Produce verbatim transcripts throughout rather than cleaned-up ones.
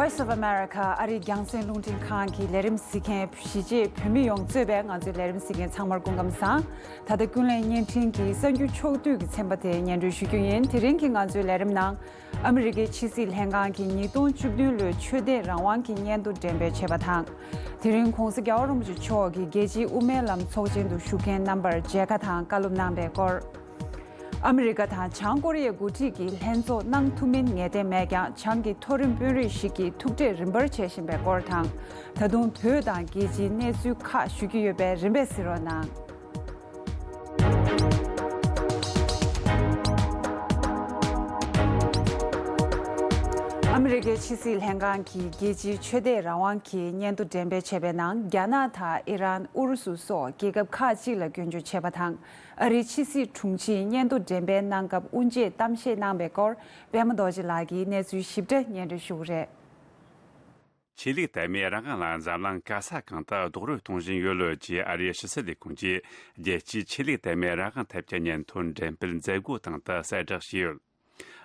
Voice of America ཨ་རིའི་རྒྱང་སྲིང་རླུང་འཕྲིན་ཁང་གི་ལས་རིམ་གཟིགས་མཁན་གཞིས་བྱེས་བོད་མི་ཡོངས་གཙོས་པའི་ང་ཚོའི་ལས་རིམ་གཟིགས་མཁན་ཚང་མར་སྐུ་ཁམས་བཟང་། ད་ལྟ་ཀུན་གླེང་བརྙན་འཕྲིན་གྱི་གསར་འགྱུར་ཕྱོགས་བསྡུས་ཀྱི་ཚན་པ་དེ་སྙན་སྒྲོན་ཞུ་རྒྱུ་ཡིན། དེ་རིང་གི་ང་ཚོའི་ལས་རིམ་ནང་། ཨ་མི་རི་ཀའི་ཕྱི་སྲིད་ལྷན་ཁང་གིས་ཉིས་སྟོང་བཅུ་བདུན་ལོའི་ཆོས་དད་རང་དབང་གི་སྙན་ཐོ་འགྲེམས་སྤེལ་བྱས་པ་དང་། དེ་རིང་༧གོང་ས་༧རྒྱལ་བ་རིན་པོ་ཆེ་མཆོག་གིས་རྒྱལ་སྤྱིའི་དབུ་མའི་ལམ་ཚོགས་ཆེན་དུ་ཞུགས་མཁན་རྣམ་པར་མཇལ་ཁ་དང་བཀའ་སློབ་གནང་པའི་སྐོར། ཨ་མི་རི་ཀ་དང་བྱང་ཀོ་རི་ཡའི་འགོ་ཁྲིད་ཀྱིས་ལྷན་ཚོགས་གནང་ཐུབ་མིན་ངེས་གཏན་མེད་ཀྱང་། བྱང་གི་མཐོ་རིམ་དཔོན་རིགས་ཤིག་གིས་ཐུག་འཕྲད་རིམ་པར་བྱེད་བཞིན་པའི་སྐོར་དང་། ད་དུང་བོད་དང་རྒྱལ་སྤྱིའི་གནས་ཚུལ་ཁག་ཞུ་རྒྱུ་ཡོད་པས་རིམ་པས་གཟིགས་རོགས་གནང་། ཨ་མི་རི་ཀའི་ཕྱི་སྲིད་ལྷན་ཁང་གིས་རྒྱལ་སྤྱིའི་ཆོས་དད་རང་དབང་གི་སྙན་ཐོ་འགྲེམས་སྤེལ་བྱས་པའི་ནང་། རྒྱ་ནག་དང་ཨི་རན། ཨུ་རུ་སུ་སོགས་རྒྱལ་ཁབ་ཁག་ཅིག་ལ་སྐྱོན་བརྗོད་བྱས་པ་དང་། ཨ་རིའི་ཕྱི་སྲིད་དྲུང་ཆེས་སྙན་ཐོ་འགྲེམས་སྤེལ་གནང་སྐབས་དབུ་འབྱེད་གཏམ་བཤད་གནང་པའི་སྐོར། པད་མ་རྡོ་རྗེ་ལགས་ཀྱིས་གནས་ཚུལ་ཞིབ་ཕྲ་སྙན་སྒྲོན་ཞུ་གི་རེད། ཆོས་ལུགས་དད་མོས་རང་དབང་ལ་འཛམ་གླིང་ག་ས་གང་དུ་རྡོག་རོལ་གཏོང་བཞིན་ཡོད་ལུགས་ཀྱི་ཨ་རིའི་ཕྱི་སྲིད་ལས་ཁུངས་ཀྱིས། རྒྱལ་སྤྱིའི་ཆོས་ལུགས་དད་མོས་རང་དབང་ཐད་ཀྱི་སྙན་ཐོ་འགྲེམས་སྤེལ་མཛད་སྒོའི་སྟེང་དུ་གསལ་བསྒྲགས་བྱས་ཡོད།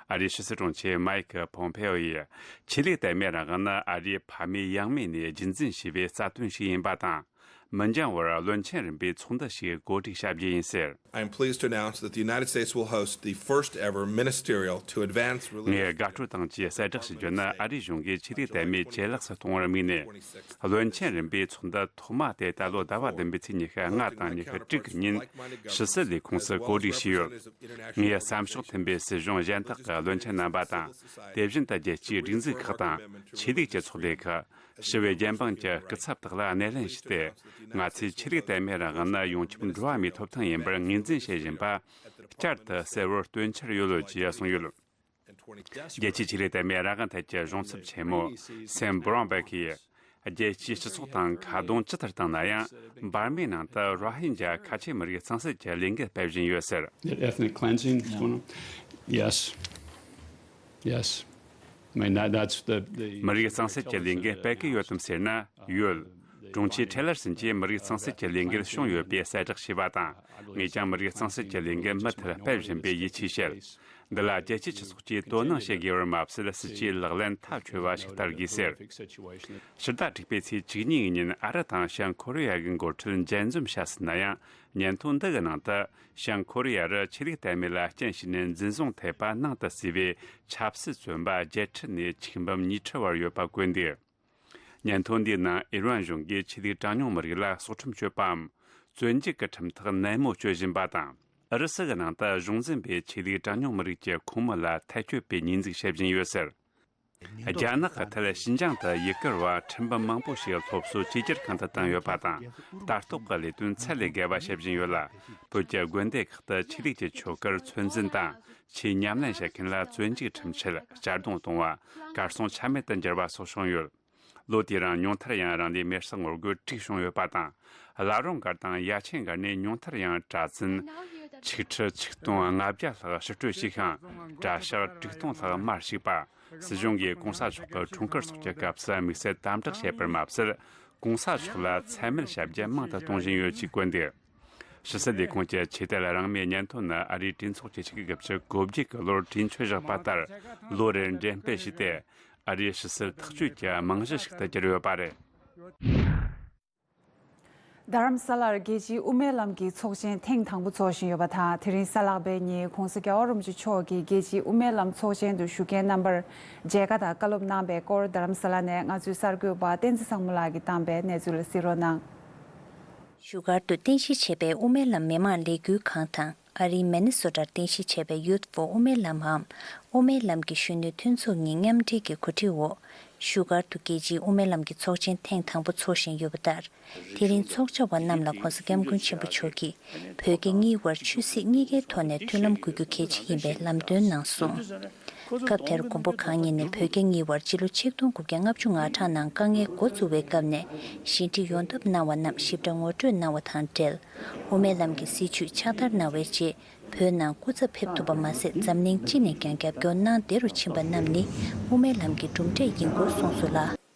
ཨ་རིའི་ཕྱི་སྲིད་དྲུང་ཆེ་མའེ་ཁི་ཕོམ་ཕེ་ཨོ་ཡིས། ཆོས་ལུགས་དད་མོས་རང་དབང་ནི་ཨ་རིའི་ཕ་མེས་ཡང་མེས་ནས་རྒྱུན་འཛིན་བྱས་པའི་རྩ་དོན་ཞིག་ཡིན་པ་དང་། མི་འགྱངས་བར་བློན་ཆེན་རིམ་པའི་ཚོགས་འདུ་ཞིག་གོ་སྒྲིག་བྱ་རྒྱུ་ཡིན་ཟེར། I am pleased to announce that the United States will host the first ever ministerial to advance religious དགའ་སྤྲོ་དང་བཅས་གསལ་བསྒྲགས་ཞུ་རྒྱུ་ནི། ཨ་རིའི་གཞུང་གིས་ཆོས་ལུགས་དད་མོས་ཇེ་ལེགས་སུ་གཏོང་བར་དམིགས་ནས། བློན་ཆེན་རིམ་པའི་ཚོགས་འདུ་ཐོག་མ་དེ་ད་ལོ་ཟླ་བ་བདུན་པའི་ཚེས་ཉི་ཤུ་ལྔ་དང་ཉི་ཤུ་དྲུག་གི་ཉིན་ཕྱི་སྲིད་ལས་ཁུངས་སུ་གོ་སྒྲིག་བྱས་ཡོད། ངས་བསམ་ཕྱོགས་མཐུན་པའི་སྲིད་གཞུང་གཞན་དག་གི་བློན་ཆེན་རྣམ་པ་དང་། དེ་བཞིན་དུ་རྒྱལ་སྤྱིའི་སྒྲིག་འཛུགས་ཁག་དང་། ཆོས་ལུགས་ཀྱི་ཚོགས་སྡེ་ཁག་ཞི་བའི་རྒྱལ་འབངས་ཀྱི་སྐུ་ཚབ་དག་ལ་སྣེ་ལེན་བྱས་ཏེ། ང་ཚོས་ཆོས་ལུགས་དད་མོས་རང་དབང་ནི་ཡོངས་ཁྱབ་འགྲོ་བ་མིའི་ཐོབ་ཐང་ཡིན་པར་ངོས་འཛིན་བྱེད་བཞིན་པ། བསྐྱར་དུ་གསལ་བོར་སྟོན་འཆར་ཡོད་ལུགས་ཀྱིས་གསུངས་ཡོད། རྒྱལ་སྤྱིའི་ཆོས་ལུགས་དད་མོས་རང་དབང་ཐད་ཀྱི་གཞུང་ཚབ་ཆེན་མོ་སེམ་བྷ་རོན་བྷེག་གིས། རྒྱལ་སྤྱིའི་སྤྱི་ཚོགས་དང་ཁ་རྡུང་ཇི་ལྟར་བཏང་ན་ཡང་། འབར་མའི་ནང་དུ་རོ་ཧིན་ཇཱ་ཁ་ཆེ་མི་རིགས་གཙང་སེལ་གྱི་ལས་འགུལ་སྤེལ་བཞིན་ཡོད་ཟེར། That ethnic cleansing is going on. Yes. Yes. I mean, that, that's the, the མི་རིགས་གཙང་སེལ་གྱི་ལས་འགུལ་སྤེལ་གྱི་ཡོད་དམ་ཟེར་ན། ཡོད། དྲུང་ཆེ་ཁྲེ་ལར་སན་གྱིས་མི་རིགས་གཙང་སེལ་གྱི་ལས་འགུལ་བྱུང་ཡོད་པའི་གསལ་བསྒྲགས་བྱས་པ་དང་། ངས་ཀྱང་མི་རིགས་གཙང་སེལ་གྱི་ལས་འགུལ་མུ་མཐུད་སྤེལ་བཞིན་པའི་ཡིད་ཆེས་བྱེད། འདི་ལ་རྒྱལ་སྤྱིའི་སྤྱི་ཚོགས་ཀྱིས་དོ་སྣང་བྱེད་དགོས་པར་མ་ཟད། སྲིད་ཇུས་ལག་ལེན་མཐའ་འཁྱོལ་བ་ཞིག་བསྟར་དགོས་ཟེར། ཕྱི་ཟླ་དྲུག་པའི་ཚེས་བཅུ་གཉིས་ཉིན་ཨ་རི་དང་བྱང་ཁོ་རེ་ཡ་གི་འགོ་ཁྲིད་མཇལ་འཛོམས་བྱ་སྲིད་ན་ཡང་། སྙན་ཐོ་འདི་གི་ནང་དུ། བྱང་ཁོ་རེ་ཡ་རུ་ཆོས་ལུགས་དད་མོས་ལ་རྐྱེན་བྱས་ནས་འཛིན་བཟུང་ཐེབས་པ་ནང་དུ་གསོས་པའི་ཆབ་སྲིད་བཙོན་པ་བརྒྱད་ཁྲི་ནས་ཆིག་འབུམ་ཉིས་ཁྲི་བར་ཡོད་པ་བཀོད་འདུག་སྙན་ཐོ་འདིའི་ནང་ཨི་རན་གཞུང་གིས་ཆོས་ལུགས་གྲངས་ཉུང་མི་རིགས་ལ་སྲོག་ཁྲིམས་གཅོད་པའམ། བཙོན་འཇུག་གི་ཁྲིམས་ཐག་ནན་མོ་གཅོད་བཞིན་པ་དང་། ཨུ་རུ་སུ་གི་ནང་དུ་གཞུང་འཛིན་པའི་ཆོས་ལུགས་གྲངས་ཉུང་མི་རིགས་ཀྱི་ཁོངས་མི་ལ་ཐལ་སྐྱོད་པའི་ཉེས་འཛུགས་བྱེད་བཞིན་ཡོད་ཟེར། རྒྱ་ནག་གི་ཐད་ཞིན་ཅང་དུ་ཡུ་གུར་བ་ཁྲིམས་འབུམ་མང་པོ་ཞིག་སློབ་གསོ་བཅོས་བསྒྱུར་ཁང་དུ་བཏང་ཡོད་པ་དང་། ལྟ་རྟོག་གི་ལས་དོན་ཚད་ལས་བརྒལ་བ་བྱེད་བཞིན་ཡོད་ལ། བོད་ཀྱི་དགོན་སྡེ་ཁག་ཏུ་ཆོས་ལུགས་ཀྱི་ཆོས་སྒར་ཚོད་འཛིན་དང་། ཆོས་ཉམས་ལེན་བྱེད་མཁན་ལ་བཙོན་འཇུག་ཁྲིམས་ཆད། གཅར་རྡུང་གཏོང་བ། གར་སོང་ཆ་མེད་དུ་འགྱུར་བ་སོགས་བྱུང་ཡོད། ལོ་དེའི་རིང་ཉུང་མཐར་ཡང་རང་ལུས་མེར་སྲེག་ངོ་རྒོལ་དྲུག་བྱུང་ཡོད་པ་དང་། བླ་རུང་སྒར་དང་ཡ་ཆེན་སྒར་ནས་ཉུང་མཐར་ཡང་གྲྭ་བཙུན་ཆིག་ཁྲི་ཆིག་སྟོང་ལྔ་བརྒྱ་ལྷག་ཕྱིར་སྤྲོད་བྱས་ཤིང་། གྲྭ་ཤག་དྲུག་སྟོང་ལྷག་མར་ཞུགས་པ། སྲིད་གཞུང་གིས་གོང་ས་མཆོག་གི་འཁྲུངས་སྐར་སོགས་ཀྱི་སྐབས་སུ་དམིགས་བསལ་དམ་དྲག་བྱས་པར་མ་ཟད། གོང་ས་མཆོག་ལ་མཚན་སྨད་ཞབས་རྗེས་མང་དུ་གཏོང་བཞིན་ཡོད་ཅེས་བཀོད་འདུག་ཕྱི་སྲིད་ལས་ཁུངས་ཀྱི་ཆོས་དད་རང་མོས་སྙན་ཐོ་ནི་ཨ་རིའི་གྲོས་ཚོགས་ཀྱི་ཆིག་སྒྲིལ་དགུ་བཅུ་གོ་བརྒྱད་ཀྱི་ལོར་གྲོས་ཆོད་བཞག་པ་ལྟར་ལོ་རེར་འགྲེམས་སྤེལ་བྱས་ཏེ། ཨ་རིའི་ཕྱི་སྲིད་ཐག་གཅོད་ཀྱི་རྨང་གཞི་ཞིག་ཏུ་གྱུར་ཡོད་པ་རེད། རྡ་རམ་ས་ལར་རྒྱལ་སྤྱིའི་དབུ་མའི་ལམ་གྱི་ཚོགས་ཆེན་ཐེངས་དང་པོ་འཚོགས་བཞིན་ཡོད་པ་དང་། དེ་རིང་གཟའ་ལྷག་པའི་ཉིན་གོང་ས་རྒྱལ་བ་རིན་པོ་ཆེ་མཆོག་གིས་རྒྱལ་སྤྱིའི་དབུ་མའི་ལམ་ཚོགས་ཆེན་དུ་ཞུགས་མཁན་རྣམ་པར་མཇལ་ཁ་དང་བཀའ་སློབ་གནང་པའི་སྐོར། རྡ་རམ་ས་ལ་ནས་ང་ཚོའི་གསར་འགོད་པ་བསྟན་འཛིན་བཟང་མོ་ལགས་ཀྱིས་བཏང་པའི་གནས་ཚུལ་གཟིགས་རོགས་གནང་། བཞུགས་སྒར་དུ་རྟེན་གཞི་བྱས་པའི་དབུ་མའི་ལམ་མི་མང་ལས་འགུལ་ཁང་དང་། ཨ་རིའི་མི་ནི་སོ་ཊར་རྟེན་གཞི་བྱས་པའི་Youth for དབུ་མའི་ལམ་འམ། དབུ་མའི་ལམ་གྱི་གཞོན་ནུའི་མཐུན་ཚོགས་གཉིས་མཉམ་འབྲེལ་གྱི་གོ་སྒྲིག་འོག་བཞུགས་སྒར་དུ་རྒྱལ་སྤྱིའི་དབུ་མའི་ལམ་གྱི་ཚོགས་ཆེན་ཐེངས་དང་པོ་འཚོགས་བཞིན་ཡོད་པ་ལྟར། དེ་རིང་ཚོགས་བཅར་བ་རྣམས་ལ་༧གོང་ས་༧སྐྱབས་མགོན་ཆེན་པོ་མཆོག་གིས་བོད་རྒྱ་གཉིས་དབར་ཆོས་སྲིད་གཉིས་ཀའི་ཐོག་ནས་མཐུན་ལམ་དགོས་རྒྱུ་གལ་ཆེ་ཡིན་པའི་ལམ་སྟོན་གནང་སོང་། སྐབས་དེར་མགོན་པོ་གང་ཉིད་ནས་བོད་རྒྱ་གཉིས་དབར་སྤྱི་ལོ་ཆིག་སྟོང་དགུ་བརྒྱ་ལྔ་བཅུ་ང་གྲངས་ནང་དཀའ་ངལ་འགོ་བཙུགས་པའི་སྐབས་ནས་ཞི་འགྲིག་ཡོང་ཐབས་གནང་བ་རྣམས་ཞིབ་ཕྲ་ངོ་སྤྲོད་གནང་བ་དང་འབྲེལ། དབུ་མའི་ལམ་གྱི་སྲིད་བྱུས་ཕྱག་བསྟར་གནང་བའི་རྗེས། བོད་ནང་སྐུ་ཚབ་ཕེབས་ཐུབ་པ་མ་ཟད། འཛམ་གླིང་སྤྱི་ནས་ཀྱང་རྒྱབ་སྐྱོར་གནང་བདེ་རུ་ཕྱིན་པ་རྣམས་ནི་དབུ་མའི་ལམ་གྱི་གྲུབ་འབྲས་ཡིན་སྐོར་གསུངས་སོང་ལ།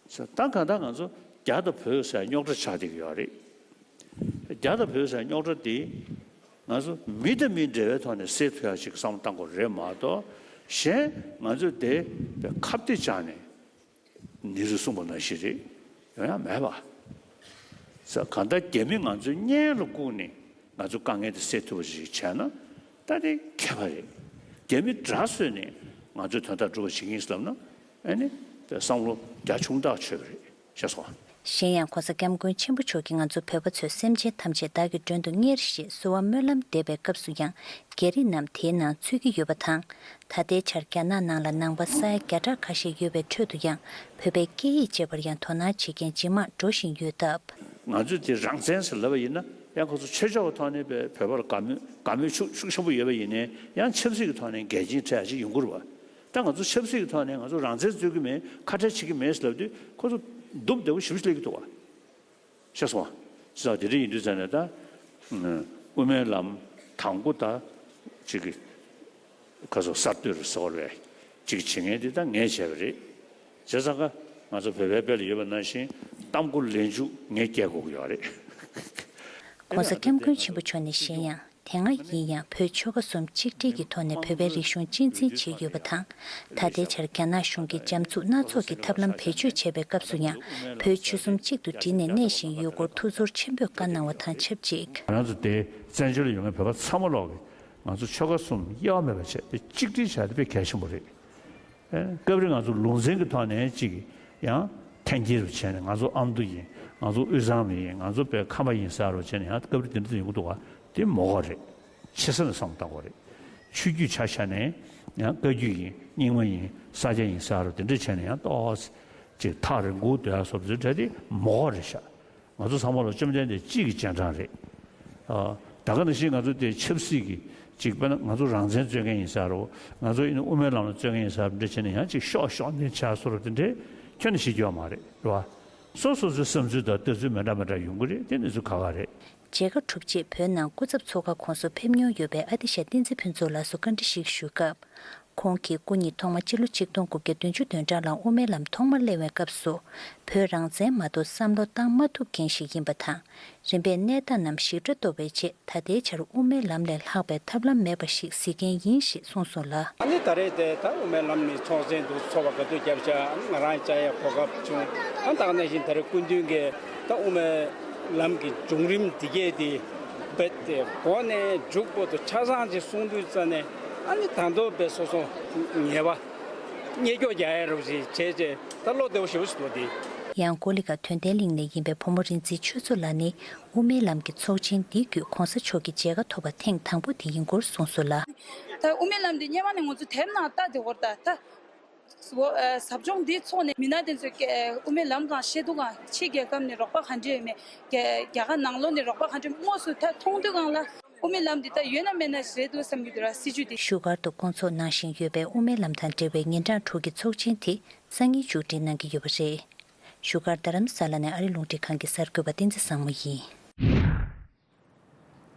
ད་གང་ལྟར་ང་ཚོ་རྒྱ་དང་བོད་ཟེར་རྙོག་དྲ་ཆགས་བསྡད་ཀྱི་ཡོད་རེད། རྒྱ་དང་བོད་ཟེར་རྙོག་དྲ་འདི་ང་ཚོ་མི་དང་མི་འབྲེལ་བའི་ཐོག་ནས་སེལ་ཐུབ་ཡ་ཞིག་བསམ་བློ་བཏང་དགོས་རེད་མ་གཏོགས། གཞན་ང་ཚོས་དེ་ཁ་གཏད་བཅག་ནས། ནེ་རུས་གསུངས་པ་ནང་བཞིན་རེད། ཡོང་ཡ་མེད་པ། ས་གང་ལྟར་རྒྱ་མི་ང་ཚོའི་གཉེན་ལ་བཀུག་ནས་ང་ཚོ་དཀའ་ངལ་དེ་སེལ་ཐུབ་པ་ཞིག་བྱས་ན་ད་དེ་ཁྱད་པར་རེད། རྒྱ་མི་དགྲ་བཟོས་ནས་ང་ཚོའི་དོན་དག་སྒྲུབ་པ་བྱེད་ཀྱི་ཡིན་ཟེར་ལབ་ན་ཨ་ནི་བསམ་བློ་རྒྱ་ཆུང་དག་ཆོད་པ་རེད། ཤེས་སོང་། གཞན་ཡང་༸གོང་ས་༸སྐྱབས་མགོན་ཆེན་པོ་མཆོག་གིས་ང་ཚོ་བོད་པ་ཚོས་སེམས་ཅན་ཐམས་ཅད་བདག་གི་མགྲོན་དུ་གཉེར་ཞེས་གསོལ་བ་སྨོན་ལམ་འདེབས་པའི་སྐབས་སུ་ཡང་། རྒྱ་རིགས་རྣམས་དེའི་ནང་ཚུད་ཀྱི་ཡོད་པ་དང་། ད་ལྟའི་ཆར་རྒྱ་ནག་ནང་ལ་ནང་པ་ས་ཡ་བརྒྱ་ཕྲག་ཁ་ཤས་ཡོད་པའི་ཁྲོད་དུ་ཡང་བོད་པའི་སྐད་ཡིག་བཅས་པར་ཡང་དོ་སྣང་བྱེད་མཁན་ཇེ་མང་འགྲོ་བཞིན་ཡོད་སྟབས། ང་ཚོས་དེ་རང་བཙན་ཟེར་ལབ་པ་ཡིན་ན་ཡང་ཁོ་ཚོ་ཆོས་ཕྱོགས་ཀྱི་ཐོག་ནས་བོད་པར་དགའ་མོས་དགའ་མོས་ཤུགས་ཤུགས་ཆེན་པོ་ཡོད་པ་ཡིན་ནའི་ཡང་ཆབ་སྲིད་ཀྱི་ཐོག་ནས་འགལ་རྐྱེན་འཕྲད་ཡ་ཅིག་ཡོང་གི་རེད་བ། ད་ང་ཚོ་ཆབ་སྲིད་ཀྱི་ཐོག་ནས་ང་ཚོ་རང་བཙན་རྩོད་ཀྱི་མེད་ཁ་བྲལ་བྱེད་ཀྱི་མེད་ཟེར་ལབ་དུས་ཁོ་ཚོ་འདུམ་བདེ་པོ་ཞེ་པོ་ཅིག་སླེབས་ཀྱི་འདུག་བ། ཤེས་སོང་། ས་དེ་འདྲ་ཡིན་དུས་ཙང་ནས་ད་དབུ་མའི་ལམ་དང་པོ་ད་ཅིག་གི་ཁ་སོ་གསར་གཏོད་རུ་ཟོར་བས་ཅིག་བྱེད་མཁན་དེ་ད་ངས་བྱས་པ་རེད། བྱས་ཙང་ཀ་ང་ཚོ་བོད་པའི་དཔེ་ལ་ཡོད་པ་ནང་བཞིན་གཏམ་མགོ་ལན་མཇུག་ངས་སྐྱེལ་དགོས་ཀྱི་ཡོད་རེད། ༸གོང་ས་༸སྐྱབས་མགོན་ཆེན་པོ་མཆོག་ནས་གཞན་ཡང་དེ་སྔ་ཡིན་ཡང་བོད་ཆོལ་ཁ་གསུམ་གཅིག་སྒྲིལ་གྱི་ཐོག་ནས་བོད་པའི་རིག་གཞུང་གཅེས་འཛིན་བྱས་ཡོད་པ་དང་། ད་ལྟའི་ཆར་རྒྱ་ནག་གཞུང་གིས་རྒྱ་མཚོ་སྣ་ཚོགས་ཀྱི་ཐབས་ལམ་བེད་སྤྱོད་བྱས་པའི་སྐབས་སུ་ཡང་བོད་ཆོལ་གསུམ་གཅིག་ཏུ་བསྒྲིལ་ནས་གནས་བཞིན་ཡོད་སྐོར་ཐུགས་ཚོར་ཆེན་པོས་བཀའ་གནང་བ་དང་ཆབས་ཅིག་ང་རང་ཚོ་དེ་བཙན་བྱོལ་ལ་ཡོད་མཁན་བོད་པ་ཚང་མ་ལོག་གིས་ང་ཚོ་ཆོལ་ཁ་གསུམ་དབྱེ་བ་མེད་པ་བྱས་ཏེ་གཅིག་སྒྲིལ་བྱས་ཏེ་དཔེ་གལ་ཆེན་པོ་རེད། ཨེ། སྐབས་རེ་ང་ཚོ་ལུང་ཚན་གྱི་ཐོག་ནས་ཅིག་ཡང་འཐེན་འཁྱེར་རུ་བྱས་ནས་ང་ཚོ་ཨ་མདོ་ཡིན། ང་ཚོ་དབུས་གཙང་མ་ཡིན། ང་ཚོ་བོད་ཁམས་པ་ཡིན་ཟེར་རུ་བྱས་ནས་ཡང་སྐབས་རེ་དེ་འདྲ་ཡོང་གི་འདུག་ག་དེ་མོ་ག་རེད། ཆེ་ས་ནས་བསམ་བློ་བཏང་དགོས་རེད། ཆོས་བརྒྱུད་ཆ་བཞག་ནས་ཡང་བཀའ་བརྒྱུད་ཡིན། རྙིང་མ་ཡིན། ས་སྐྱ་ཡིན་ཟེར་རུ་དེ་འདྲ་བྱས་ནས་ཡང་ཏོག་ཙམ་ཅིག་ཐག་རིང་པོ་སྡོད་ཡ་སོགས་དེ་འདྲ་དེ་མོ་ག་རེད་ཤག་ང་ཚོ་ཚང་མ་ལ་བཅོམ་ལྡན་འདས་གཅིག་གི་རྗེས་འབྲང་རེད། ཨ། ད་ག་ནང་བཞིན་ང་ཚོ་དེ་ཆབ་སྲིད་ཀྱི་ཅིག་དཔེར་ན་ང་ཚོ་རང་བཙན་རྩོད་མཁན་ཡིན་ཟེར་རོ། ང་ཚོ་ཡིན་ན་དབུ་མའི་ལམ་ལ་རྩོད་མཁན་ཡིན་ཟེར་རོ་འདྲ་བྱས་ནས་ཡང་ཅིག་ཤོག་ཤོག་འདི་བྱ་སོ་རོ་དེ་འདྲའི་ཁྱོན་ནས་བྱེད་རྒྱུ་ཡོད་མ་རེད། རེད་བ། སོ་སོ་སོའི་བསམ་ཚུལ་དང་ལྟ་ཚུལ་མི་འདྲ་མི་འདྲ་ཡོང་གི་རེད། དེ་གནས་ཚུལ་ཁག་ཁག་རེད། མཇལ་ཁ་གྲུབ་རྗེས་བོད་ནང་སྐུ་ཚབ་ཚོགས་ཁག་ཁོངས་སུ་ཕེབས་མྱོང་ཡོད་པའི་ཨ་ཏི་ཤ་བསྟན་འཛིན་ཕུན་ཚོགས་ལགས་སུ་བཀའ་འདྲི་ཞིག་ཞུས་སྐབས། ཁོང་གིས་སྐུ་ཉིད་ཐོག་མ་སྤྱི་ལོ་ཆིག་སྟོང་དགུ་བརྒྱ་བདུན་ཅུ་དོན་གྲངས་ལ་དབུ་མའི་ལམ་ཐོག་མར་གླེང་བའི་སྐབས་སུ། བོད་རང་བཙན་མ་གཏོགས་བསམ་བློ་བཏང་མ་ཐུབ་མཁན་ཞིག་ཡིན་པ་དང་། རིམ་པས་གནས་སྟངས་རྣམས་ཞིབ་ཕྲ་རྟོགས་པའི་རྗེས་ད་ལྟའི་ཆར་དབུ་མའི་ལམ་ལས་ལྷག་པའི་ཐབས་ལམ་མེད་པ་ཞིག་གཟིགས་མཁན་ཡིན་ཞེས་གསུངས་སོང་ལ། ཨ་ནི་ད་རེས་དེ་ད་དབུ་མའི་ལམ་ནི་ཚོགས་ཆེན་དུ་ཚོགས་པ་ག་དུས་བརྒྱབ་བྱ་ཨ་ནི་ང་རང་བཅར་ཡ་གོ་སྐབས་བྱུང་། ཨ་ད་ག་ནང་བཞིན་ད་རེས་སྐུ་མདུན་གྱིས་ད་དབུ་མའི་ལམ་གྱི་བྱུང་རིམ་འདི་གས་དེ་རྦད་དེ་འགོ་ནས་མཇུག་བར་དུ་ཆ་ཚང་ཅིག་གསུང་དུས་ཙ་ནས། ཨ་ནི་ད་མདོ་དཔེ་སོ་སོ་ངེས་པ་རྙེད་སྐྱོར་རྒྱག་ཡ་རོགས་ཞིག་བྱས་རྗེས་ད་བློ་བདེ་བོ་ཞེ་པོ་ཞིག་འདུག་སྟེ། ཡང་ཀོ་ལི་ག་དོན་ལྡན་གླིང་ནས་ཡིན་པའི་བུ་མོ་རིག་འཛིན་ཆོས་མཚོ་ལགས་ནི་དབུ་མའི་ལམ་གྱི་ཚོགས་ཆེན་འདི་བརྒྱུད་གོང་ས་མཆོག་གི་མཇལ་ཁ་ཐོབ་པ་ཐེངས་དང་པོ་དེ་ཡིན་སྐོར་གསུངས་སོང་ལ། ད་དབུ་མའི་ལམ་འདི་སྔོན་མ་ནས་ང་ཚོ་དེབ་ནང་ལྟ་བསྡད་ཡོད་རེད་ད། ཟབ་སྦྱོང་འདི་ཚོགས་ནས་མི་སྣ་དེ་ཚོས་དབུ་མའི་ལམ་སྒང་ཤེས་དུས་སྒང་ཕྱི་རྒྱལ་ཁབ་ནས་རོགས་པ་ག་འདྲས་ཡོད་མེད། རྒྱ་རྒྱ་གར་ནང་ལོགས་ནས་རོགས་པ་ག་འདྲས་དངོས་སུ་ད་མཐོང་དུས་སྒང་ལ། དབུ་མའི་ལམ་འདི་ད་ཡོད་ན་མེད་ན་རེད་འདུག་བསམ་གྱི་འདུག་ར་སྲིད་ཇུས་འདི། བཞུགས་སྒར་དུ་བསྐོང་ཚོགས་གནང་བཞིན་ཡོད་པའི་དབུ་མའི་ལམ་དང་འབྲེལ་བའི་ཉིན་གྲངས་དྲུག་གི་ཚོགས་ཆེན་དེ་སང་ཉིན་མཇུག་སྒྲིལ་གནང་གི་ཡོད་པ་རེད། བཞུགས་སྒར་རྡ་རམ་ས་ལ་ནས་ཨ་རི་རླུང་འཕྲིན་ཁང་གི་གསར་འགོད་པ་བསྟན་འཛིན་བཟང་མོ་ཡིན།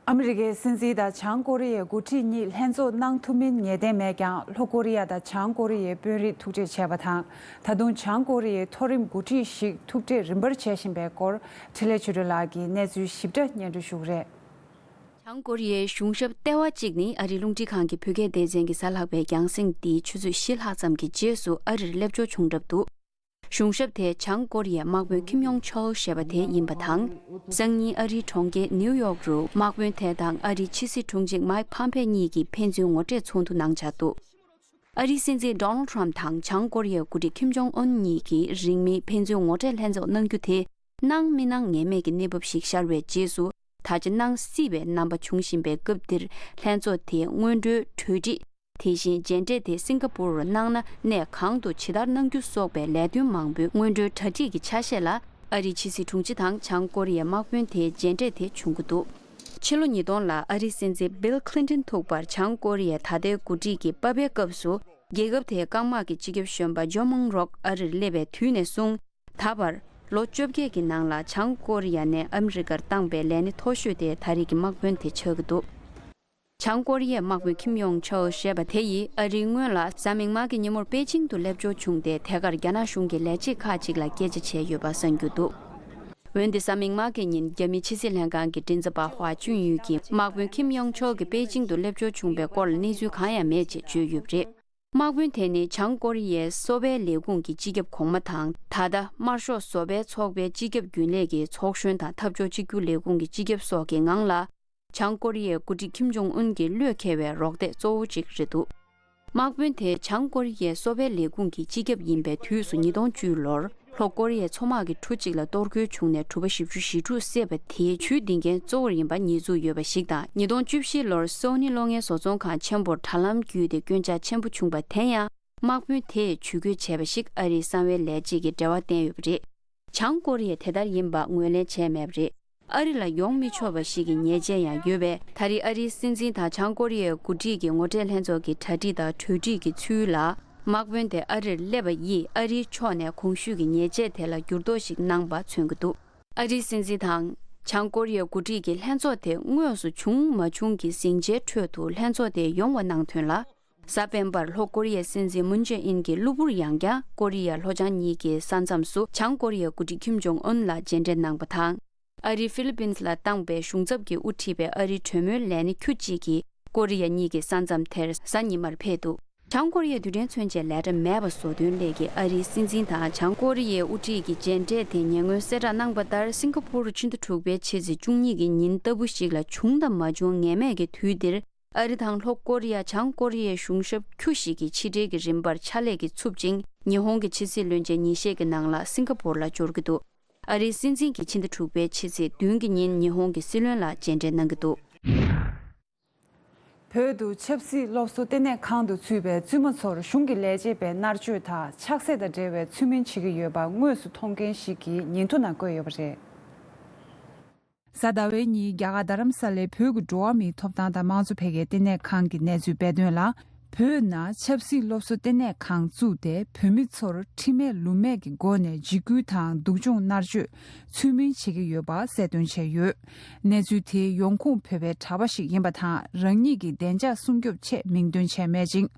ཨ་མི་རི་ཀའི་སྲིད་འཛིན་དང་བྱང་ཀོ་རི་ཡའི་འགོ་ཁྲིད་གཉིས་ལྷན་ཚོགས་གནང་ཐུབ་མིན་ངེས་གཏན་མེད་ཀྱང་། ལྷོ་ཀོ་རི་ཡ་དང་བྱང་ཀོ་རི་ཡའི་དཔོན་རིགས་ཐུག་འཕྲད་བྱས་པ་དང་། ད་དུང་བྱང་ཀོ་རི་ཡའི་མཐོ་རིམ་འགོ་ཁྲིད་ཞིག་ཐུག་འཕྲད་རིམ་པར་བྱེད་བཞིན་པའི་སྐོར་འཕྲིན་ལས་ཆོས་སྒྲོན་ལགས་ཀྱིས་གནས་ཚུལ་ཞིབ་ཕྲ་སྙན་སྒྲོན་ཞུ་གི་རེད། བྱང་ཀོ་རི་ཡའི་གཞུང་ཞབས་ལྟེ་བ་གཅིག་ནི་ཨ་རིའི་རླུང་འཕྲིན་ཁང་གི་བོད་སྐད་སྡེ་ཚན་གྱི་གཟའ་ལྷག་པའི་རྒྱང་སྲིང་འདིའི་ཆུ་ཚོད་བཞི་ལྷག་ཙམ་གྱི་རྗེས་སུ་ཨ་རིར་སླེབས་འབྱོར་བྱུང་གྲབས་འདུག་གཞུང་ཞབས་དེ་བྱང་ཀོ་རི་ཡའི་དམག་དཔོན་ཁིམ་ཡོང་ཆོལ་ཞེས་པ་དེ་ཡིན་པ་དང་། སང་ཉིན་ཨ་རིའི་གྲོང་ཁྱེར་ནིའུ་ཡོག་རུ་དམག་དཔོན་དེ་དང་ཨ་རིའི་ཕྱི་སྲིད་དྲུང་ཆེ་མཱིག་ཕམ་པེ་གཉིས་ཀྱིས་ཕན་ཚུན་ངོ་འཕྲད་ཚོགས་འདུ་གནང་འཆར་འདུག་ཨ་རིའི་སྲིད་འཛིན་ཌོ་ནལ་ཌི་ཊརམ་དང་བྱང་ཀོ་རི་ཡའི་འགོ་ཁྲིད་ཁིམ་ཇོང་ཨུན་གཉིས་ཀྱིས་རིང་མིན་ཕན་ཚུན་ངོ་འཕྲད་ལྷན་ཚོགས་གནང་རྒྱུ་དེ་གནང་མི་གནང་ངེས་མེད་ཀྱི་གནས་བབ་ཞིག་ཤར་བའི་རྗེས་སུ། ད་ཆ་གནང་སྲིད་པའི་རྣམ་པ་བྱུང་བཞིན་པའི་སྐབས་འདིར། ལྷན་ཚོགས་དེའི་སྔོན་འགྲོའི་གྲོས་འགྲིག་དེ་བཞིན་མཇལ་འཕྲད་དེ་སིང་ག་པུར་རུ་གནང་ན་གནས་གང་དུ་ཇི་ལྟར་གནང་རྒྱུ་སོགས་པའི་ལས་དོན་མང་པོའི་སྔོན་འགྲོའི་གྲ་སྒྲིག་གི་ཆ་ཤས་ལ། ཨ་རིའི་ཕྱི་སྲིད་དྲུང་ཆེ་དང་བྱང་ཀོ་རི་ཡའི་དམག་དཔོན་དེའི་མཇལ་འཕྲད་དེ་བྱུང་གི་འདུག་ཕྱི་ལོ་ཉིས་སྟོང་ལ་ཨ་རིའི་སྲིད་འཛིན་བིལ་ཁི་ལིན་ཏོན་ཐུག་པར་བྱང་ཀོ་རི་ཡའི་ད་ལྟའི་འགོ་ཁྲིད་ཀྱི་པ་ཕའི་སྐབས་སུ། རྒྱལ་ཁབ་དེའི་རྐང་དམག་གི་སྤྱི་ཁྱབ་གཞོན་པ་ཇོ་མོང་རོག་ཨ་རིར་སླེབས་པའི་དུས་ནས་བཟུང་། ད་བར་ལོ་བཅོ་བརྒྱད་ཀྱི་ནང་ལ་བྱང་ཀོ་རི་ཡ་ནས་ཨ་མི་རི་ཀར་བཏང་པའི་ལས་སྣེ་མཐོ་ཤོས་དེ་ད་རེས་ཀྱི་དམག་དཔོན་དེ་ཆགས་ཀྱི་འདུག་བྱང་ཀོ་རི་ཡའི་དམག་དཔོན་ཁིམ་ཡོང་ཆོལ་ཞེས་པ་དེ་ཡིས་ཨ་རིའི་སྔོན་ལ་གཟའ་མིག་དམར་གྱི་ཉིན་མོར་པེ་ཅིང་དུ་སླེབས་འབྱོར་བྱུང་སྟེ། དེ་གར་རྒྱ་ནག་གཞུང་གི་ལས་བྱེད་ཁག་ཅིག་ལ་སྐད་ཆ་བྱས་ཡོད་པ་གསན་རྒྱུ་འདུག་འོན་ཏེ་གཟའ་མིག་དམར་གྱི་ཉིན་རྒྱ་མིའི་ཕྱི་སྲིད་ལྷན་ཁང་གི་མགྲིན་ཚབ་པ་ཧྭ་ཅུན་ཡུས་ཀྱིས་དམག་དཔོན་ཁིམ་ཡོང་ཆོལ་གྱིས་པེ་ཅིང་དུ་སླེབས་འབྱོར་བྱུང་པའི་སྐོར་ལ་གནས་ཚུལ་གང་ཡང་མེད་ཅེས་བརྗོད་ཡོད་པ་རེད། དམག་དཔོན་དེ་ནི་བྱང་ཀོ་རི་ཡའི་གསོ་བའི་ལས་ཁུངས་ཀྱི་སྤྱི་ཁྱབ་གོང་མ་དང་། ད་ལྟ་དམར་ཤོག་བཟོ་པའི་ཚོགས་པའི་སྤྱི་ཁྱབ་རྒྱུན་ལས་ཀྱི་ཚོགས་གཞོན་དང་འཐབ་ཕྱོགས་གཅིག་གྱུར་ལས་ཁུངས་ཀྱི་སྤྱི་ཁྱབ་སོགས་ཀྱི་ངང་ལ། བྱང་ཀོ་རི་ཡའི་འགོ་ཁྲིད་ཁིམ་ཇོང་ཨུན་གྱི་བློས་འཁེལ་བའི་རོགས་འདེགས་གཙོ་བོ་གཅིག་རེད་འདུག་དམག་དཔོན་དེ་བྱང་ཀོ་རི་ཡའི་གསོ་བའི་ལས་ཁུངས་ཀྱི་སྤྱི་ཁྱབ་ཡིན་པའི་དུས་སུ་ཉིས་སྟོང་བཅུ་ལོར་ལྷོ་ཀོ་རི་ཡའི་མཚོ་དམག་གི་གྲུ་གཅིག་ལ་གཏོར་རྒོལ་བྱུང་ནས་གྲུ་པ་བཞི་བཅུ་ཞེ་དྲུག་བསད་པ་དེའི་ཇུས་འདི་འགན་གཙོ་བོར་ཡིན་པ་ཉེས་འཛུགས་ཡོད་པ་ཞིག་དང་། ཉིས་སྟོང་བཅུ་བཞི་ལོར་སོ་ནི་གློག་བརྙན་བཟོ་ཚོང་ཁང་ཆེན་པོར་དྲ་ལམ་བརྒྱུད་དེ་སྐྱོན་ཆག་ཆེན་པོ་བྱུང་པ་དེ་ཡང་། དམག་དཔོན་དེས་ཇུས་འགོད་བྱས་པ་ཞིག་ཨ་རིའི་གསང་བའི་ལས་བྱེད་ཀྱིས་འབྲེལ་བ་བསྟན་ཡོད་པ་རེད། བྱང་ཀོ་རི་ཡས་དེ་ལྟར་ཡིན་པ་ངོས་ལེན་བྱས་མེད་པ་རེད། ཨ་རི་ལ་ཡོང་མི་ཆོག་པ་ཞིག་གི་ཉེས་ཆད་ཡང་ཡོད་པས། ད་རེས་ཨ་རིའི་སྲིད་འཛིན་དང་བྱང་ཀོ་རི་ཡའི་འགོ་ཁྲིད་ཀྱི་ངོ་འཕྲད་ལྷན་ཚོགས་ཀྱི་གྲ་སྒྲིག་དང་གྲོས་སྒྲིག་གི་ཚུལ་ལ། དམག་དཔོན་དེ་ཨ་རིར་སླེབས་པ་ཡིས་ཨ་རིའི་ཕྱོགས་ནས་གོང་ཞུས་ཀྱི་ཉེས་ཆད་དེ་ལ་འགྱུར་ལྡོག་ཞིག་གནང་པ་མཚོན་གྱི་འདུག་ཨ་རིའི་སྲིད་འཛིན་དང་། བྱང་ཀོ་རི་ཡའི་འགོ་ཁྲིད་ཀྱི་ལྷན་ཚོགས་དེ་དངོས་སུ་བྱུང་མ་བྱུང་གི་ཟིང་ཆའི་ཁྲོད་དུ་ལྷན་ཚོགས་དེ་ཡོང་བ་གནང་དོན་ལ། གཟའ་སྤེན་པར་ལྷོ་ཀོ་རི་ཡའི་སྲིད་འཛིན་མུན་ཇེ་ཨིན་གྱི་གློ་བུར་ཡང་བསྐྱར་ཀོ་རི་ཡ་ལྷོ་བྱང་གཉིས་ཀྱི་ས་མཚམས་སུ་བྱང་ཀོ་རི་ཡའི་འགོ་ཁྲིད་ཁིམ་ཇོང་ཨུན་ལ་མཇལ་འཕྲད་གནང་པ་དང་། ཨ་རིས་ཧྥི་ལི་པིན་ལ་བཏང་པའི་གཞུང་ཚབ་ཀྱིས་དབུ་ཁྲིད་པའི་ཨ་རིའི་གྲོས་མོལ་ལས་སྣེ་ཁྱུ་གཅིག་གིས་ཀོ་རི་ཡ་གཉིས་ཀྱི་ས་མཚམས་དེར་གཟའ་ཉི་མར་ཕེབས་འདུག་བྱང་ཀོ་རི་ཡའི་རྡུལ་ཕྲན་མཚོན་ཆའི་ལས་གྲྭ་མེད་པ་བཟོ་དོན་སླད་ཀྱི་ཨ་རིའི་སྲིད་འཛིན་དང་བྱང་ཀོ་རི་ཡའི་དབུ་ཁྲིད་ཀྱི་མཇལ་འཕྲད་དེ་ཉེ་སྔོན་གསལ་བསྒྲགས་གནང་པ་ལྟར། སིང་ག་པུར་དུ་ཕྱི་ཟླ་དྲུག་པའི་ཕྱི་ཚེས་བཅུ་གཉིས་ཀྱི་ཉིན་ལྟ་བུ་ཞིག་ལ་བྱུང་དང་མ་བྱུང་ངེས་མེད་ཀྱི་དུས་འདིར། ཨ་རི་དང་ལྷོ་ཀོ་རི་ཡ། བྱང་ཀོ་རི་ཡའི་གཞུང་ཞབས་ཁྱུ་ཞིག་གིས་ཕྱི་འབྲེལ་གྱི་རིམ་པར་ཕྱག་ལས་ཀྱི་ཚུབ་ཅིང་། ཉི་ཧོང་གི་ཕྱི་སྲིད་བློན་ཆེན་ཉིན་ཤས་ཀྱི་ནང་ལ་སིང་ག་པུར་ལ་འབྱོར་གྱི་འདུག་ཨ་རིའི་སྲིད་འཛིན་གྱིས་ཕྱི་ཟླ་དྲུག་པའི་ཕྱི་ཚེས་བདུན་གྱི་ཉིན་ཉི་ཧོང་གི་སྲིད་བློན་ལ་མཇལ་འཕྲད་གནང་གི་འདུག་བོད་དུ་ཆབ་སྲིད་སློབ་གསོ་ལྟེ་གནས་ཁང་དུ་ཚུད་པའི་བཙུན་མ་ཚོར་གཞུང་གི་ལས་བྱེད་པས་མནར་གཅོད་དང་ཆགས་སྲེད་དང་འབྲེལ་བའི་ཚུལ་མིན་བྱེད་ཀྱི་ཡོད་པ་དངོས་སུ་མཐོང་མཁན་ཞིག་གིས་ཉིན་ཐོ་ནང་བཀོད་ཡོད་པ་རེད། གཟའ་ཟླ་བའི་ཉིན་རྒྱ་གར་རྡ་རམ་ས་ལའི་བོད་ཀྱི་འགྲོ་བ་མིའི་ཐོབ་ཐང་དང་དམངས་གཙོ་འཕེལ་རྒྱས་ལྟེ་གནས་ཁང་གིས་གནས་ཚུལ་སྤེལ་དོན་ལ། བོད་ནང་ཆབ་སྲིད་སློབ་གསོ་ལྟེ་གནས་ཁང་བཙུགས་ཏེ། བོད་མི་ཚོར་ཁྲིམས་མེད་ལུགས་མེད་ཀྱི་སྒོ་ནས་འཇིགས་སྐུལ་དང་སྡུག་སྦྱོང་མནར་གཅོད་ཚུལ་མིན་བྱེད་ཀྱི་ཡོད་པ་གསལ་སྟོན་བྱས་ཡོད། གནས་ཚུལ་དེའི་ཡོང་ཁུངས་བོད་པའི་གྲྭ་པ་ཞིག་ཡིན་པ་དང་། རང་ཉིད་ཀྱི་བདེ་འཇགས་སྲུང་སྐྱོབ་ཆེད་མིང་འདོན་བྱས་མེད་ཅིང་།